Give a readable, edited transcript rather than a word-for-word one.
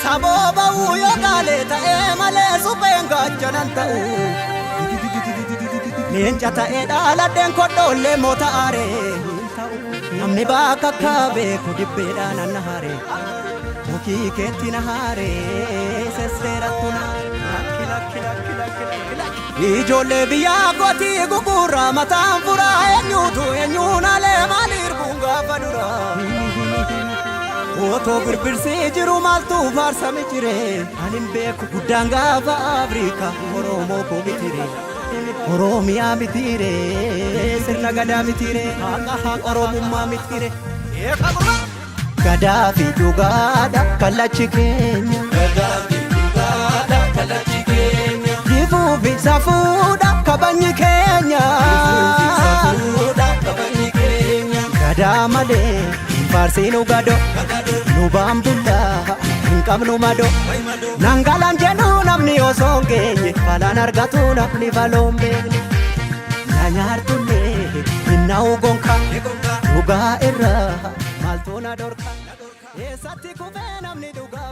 Keessa booba'uu yoo gaalee ta'ee malee supheen gaachanan ta'u. Leenca ta'ee dhaaladheen kodhoollee moota aaree. Namni bakka akka beeku dibbeedhaan anna haaree. Mukii keetti na haaree sesseerattu na lakki lakki lakki lakki lakki lakki. Ijoollee biyyaa kootii gugurraa mataan furaa eenyuutu eenyuun alee maaliir buun gaafa duraa. Otoo birbirsii jiru maaltu faarsame jire ani hin beeku guddaan gaafa Afrikaa Oromoo koo mitire. Oromiyaa mitire sirna gadaa mitire haqa haqa Oromummaa mitire. Gadaa fi dhugaadha kallachi keenya. Gadaa fi dhugaadha kallachi keenya. Jifuu fi safuudha kabajni keenya. Safuudha kabajni keenya. Gadaa malee hin faarsiinu gado nu baambullaa hin qabnu mado. Nangalaan jedhu namni osoo hin geenye balaan argatu namni baloon beekne. Na nyaartullee hin na'u gonka dhugaa irraa maaltu na dhorka. Eessatti kufee namni dhugaa.